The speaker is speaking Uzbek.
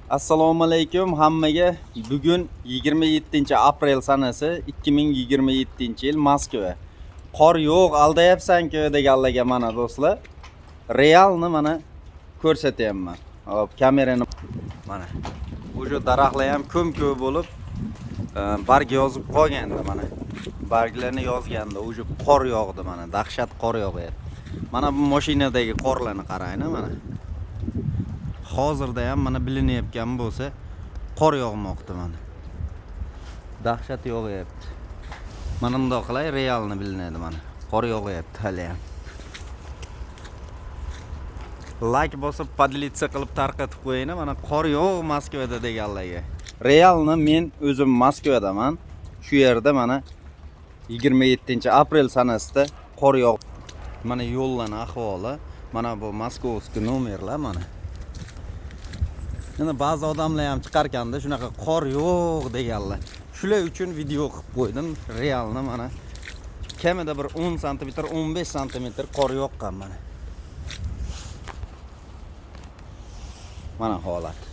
Assalomu alaykum hammaga. Bugun 27-aprel sanasi 2027-yil, Moskva. Qor yo'q, aldayapsan-ku deganlarga mana, do'stlar. Realni mana ko'rsatyapman. Hop, kamerani mana. O'sha daraxtlar ham ko'm-ko'k bo'lib, barg yozib qolgandi mana. Barglarni yozganda o'sha qor yog'di mana, dahshat qor yog'yapti. Mana bu mashinadagi qorlarni qarang mana. Hozirda ham mana bilinayotgan bo'lsa, qor yog'moqda mana. Dahshat yog'yapti. Mana bundoq qilay, realni bilinadi mana. Qor yog'yapti hali ham. Like bosib, поделиться qilib tarqatib qo'ying, mana qor yo'q Moskvada deganlarga. Realni men o'zim Moskvadaman. Shu yerda mana 27-aprel sanasida qor yog'di. Mana yo'llarning ahvoli, mana bu московский nomerlar mana. Endi ba'zi odamlar ham chiqarkanda shunaqa qor yo'q deganlar. Shular uchun video qilib qo'ydim. Realni mana kamida bir 10 sm, 15 sm qor yoqqan mana. Mana holat.